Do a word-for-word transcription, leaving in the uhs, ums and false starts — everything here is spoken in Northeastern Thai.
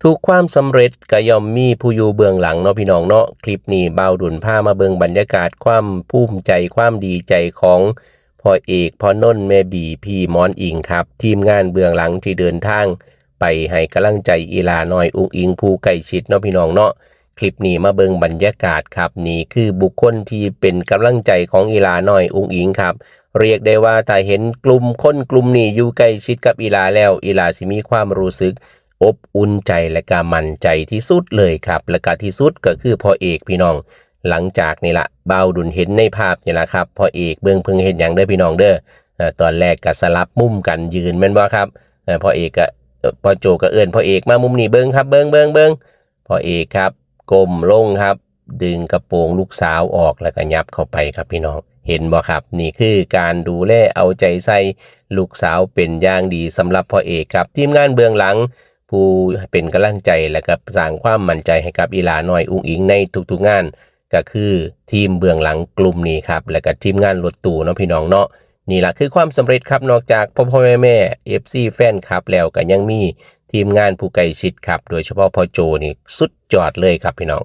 ทุกความสำเร็จก็ย่อมมีผู้อยู่เบื้องหลังเนาะพี่น้องเนาะ คลิปนี้บ่าวดุลพามาเบิ่งบรรยากาศความภูมิใจความดีใจของพ่อเอก พ่อนนท์ แม่บี พี่หมอนอิงครับ ทีมงานเบื้องหลังที่เดินทางไปให้กำลังใจอีหล่าน้อยอุ๋งอิ๋งผู้ใกล้ชิดเนาะพี่น้องเนาะ คลิปนี้มาเบิ่งบรรยากาศครับ นี่คือบุคคลที่เป็นกำลังใจของอีหล่าน้อยอุ๋งอิ๋งครับ เรียกได้ว่าถ้าเห็นกลุ่มคนกลุ่มนี้อยู่ใกล้ชิดกับอีหล่าแล้ว อีหล่าสิมีความรู้สึกอบอุ่นใจและก็มั่นใจที่สุดเลยครับ และก็ที่สุดก็คือพ่อเอกพี่น้อง หลังจากนี่ละบ่าวดุลเห็นในภาพนี่ละครับ พ่อเอกเบิ่งเพิ่งเห็นหยังเด้อพี่น้องเด้อ เอ่อ ตอนแรกก็สลับมุมกันยืนแม่นบ่ครับ เอ่อ พ่อเอกก็ เอ่อ พ่อโจก็เอิ้นพ่อเอกมามุมนี้เบิ่งครับ เบิ่ง เบิ่ง เบิ่ง พ่อเอกครับ ก้มลงครับ ดึงกระโปรงลูกสาวออกแล้วก็ยับเข้าไปครับพี่น้อง เห็นบ่ครับ นี่คือการดูแลเอาใจใส่ลูกสาวเป็นอย่างดีสำหรับพ่อเอกครับ ทีมงานเบื้องหลัง ผู้เป็นกำลังใจและก็สร้างความมั่นใจให้กับอีหล่าน้อยอุ๋งอิ๋งในทุกๆงาน ก็คือทีมเบื้องหลังกลุ่มนี้ครับ และก็ทีมงานรถตู้เนาะพี่น้องเนาะ นี่ละคือความสำเร็จครับ นอกจากพ่อๆแม่ๆ เอฟซี แฟนคลับแล้วก็ยังมีทีมงานผู้ใกล้ชิดครับ โดยเฉพาะพ่อโจนี่สุดยอดเลยครับพี่น้อง